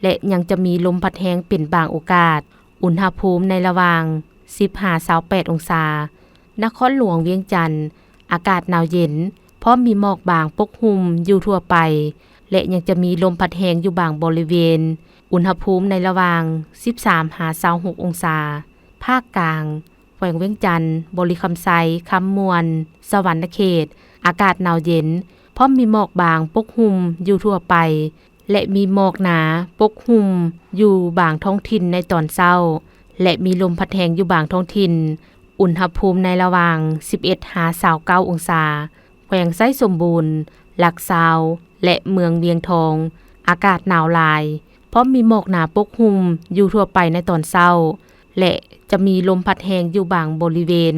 ແລະ ຍັງຈະມີລົມພັດແຮງເປັນບາງໂອກາດ, ອຸນຫະພູມໃນລະຫວ່າງສິບຫາຊາວແປດອົງສາ. ນະຄອນຫຼວງວຽງຈັນ, ອາກາດໜາວເຢັນ, ພ້ອມມີໝອກບາງປົກຫຸ້ມຢູ່ທົ່ວໄປ ແລະ ຍັງຈະມີລົມພັດແຮງຢູ່ບາງບໍລິເວນ, ອຸນຫະພູມໃນລະຫວ່າງສິບສາມຫາຊາວຫົກອົງສາ. ພາກກາງ, ແຂວງວຽງຈັນ, ບໍລິຄຳໄຊ, ຄຳມ່ວນ, ສະຫວັນນະເຂດ, ອາກາດໜາວເຢັນ, ພ້ອມມີໝອກບາງປົກຫຸ້ມຢູ່ທົ່ວໄປ ແລະ ມີໝອກໜາປົກຫຸ້ມຢູ່ບາງທ້ອງຖິ່ນໃນຕອນເຊົ້າ ແລະ ມີລົມພັດແຮງຢູ່ບາງທ້ອງຖິ່ນ, ອຸນຫະພູມໃນລະຫວ່າງສິບເອັດຫາຊາວເກົ້າອົງສາ. ແຂວງໄຊສົມບູນ, ຫຼັກຊາວ ແລະ ເມືອງວຽງທອງ, ອາກາດໜາວຫຼາຍ, ພ້ອມມີໝອກໜາປົກຫຸ້ມຢູ່ທົ່ວໄປໃນຕອນເຊົ້າ ແລະ ຈະມີລົມພັດແຮງຢູ່ບາງບໍລິເວນ,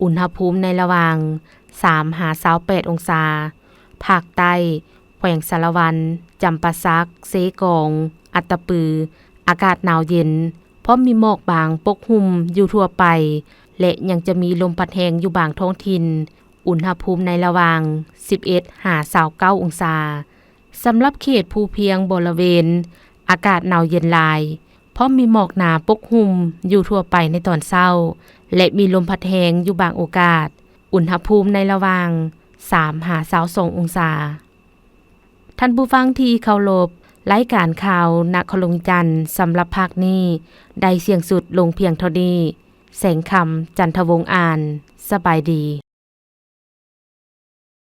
ອຸນຫະພູມໃນລະຫວ່າງສາມຫາຊາວແປດອົງສາ. ພາກໃຕ້, ແຂວງສາລະວັນ, ຈຳປາສັກ, ເຊກອງ, ອັດຕະປື, ອາກາດໜາວເຢັນ, ພ້ອມມີໝອກບາງປົກຫຸ້ມຢູ່ທົ່ວໄປ ແລະ ຍັງຈະມີລົມພັດແຮງຢູ່ບາງທ້ອງຖິ່ນ, ອຸນຫະພູມໃນລະຫວ່າງສິບເອັດຫາຊາວເກົ້າອົງສາ. ສຳລັບເຂດພູພຽງບໍລະເວນ, ອາກາດໜາວເຢັນຫຼາຍ, ພ້ອມມີໝອກໜາປົກຫຸ້ມຢູ່ທົ່ວໄປໃນຕອນເຊົ້າ ແລະ ມີລົມພັດແຮງຢູ່ບາງໂອກາດ. ອຸນຫະພູມໃນລະຫວ່າງ ສາມ ຫາ ຊາວສອງ ອົງສາ. ທ່ານຜູ້ຟັງທີ່ເຄົາລົບ, ລາຍການຂ່າວນະຄອນຫຼວງວຽງຈັນສຳລັບພາກນີ້ ໄດ້ສິ້ນສຸດລົງພຽງເທົ່ານີ້. ແສງຄຳ ຈັນທະວົງອານ. ສະບາຍດີ.